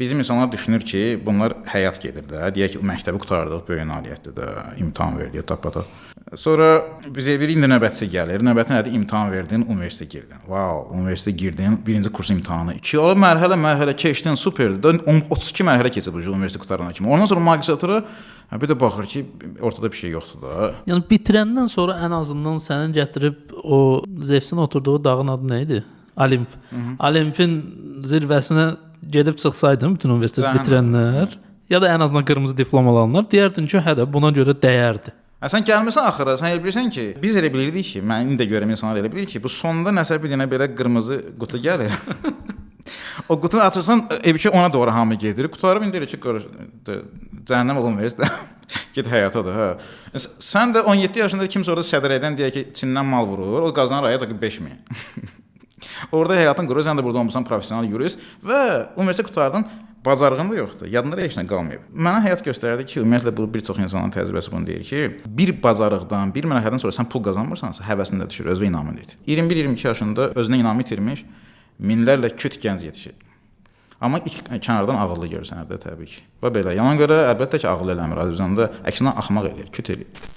Bizim insanlar düşünür ki, bunlar həyat gedir də. Deyək ki, məktəbi qurtardıq, böyük nailiyyətdir də, imtahan verdik, tapata. Sonra bizə bir indi növbətçi gəlir. Növbəti nədir? İmtahan verdin, universitetə girdin. Vau, universitetə girdin, birinci kurs imtahanı. 2 ola mərhələ-mərhələ keçdin, superdir. 32 mərhələ keçib bu universitet qurtarana kimi. Ondan sonra magistratura bir də baxır ki, ortada bir şey yoxdur da. Yəni bitirəndən sonra ən azından sənin gətirib o Zevsin oturduğu dağın adı nə idi? Olimp. Olimpin zirvəsinə gedib çıxsaydın bütün universitet bitirənlər ya da ən azından qırmızı diplom alanlar deyərdin ki, hə də buna görə dəyərdi. Hə, sən gəlmisən axıra, sən elə bilirsən ki, biz elə bilirdik ki, mən indi də görürəm insanlar elə bilir ki, bu sonda nəsə bir dənə belə qırmızı qutu gəlir. O qutunu açırsan, ev ki ona doğru hamı gedir. Qurtarıb indi elə ki, cəhənnəm ol universitet. Get həyata da, hə. Sən də 17 yaşında kimsə orada sədrəydən deyək ki, Çindən mal vurur, o qazanır aya da 5000. Orada həyatın qurur, sən də burada olmusan professional yurist və universitet qurtardın, bacarığın da yoxdur. Yadında da heç nə qalmayıb. Mənə həyat göstərdi ki, ümumiyyətlə bu bir çox insanın təcrübəsi bunu deyir ki, bir bacarıqdan, bir mərhələdən sonra sən pul qazanmırsansa, həvəsin də düşür, özünə inamın itir. 21-22 yaşında özünə inamı itirmiş minlərlə küt gənc yetişir. Amma ilk kənardan ağıllı görürsən də təbii ki. Və belə. Yana görə əlbəttə ki, ağıllı eləmir. Azərbaycanda əksinə axmaq eləyir, küt eləyir.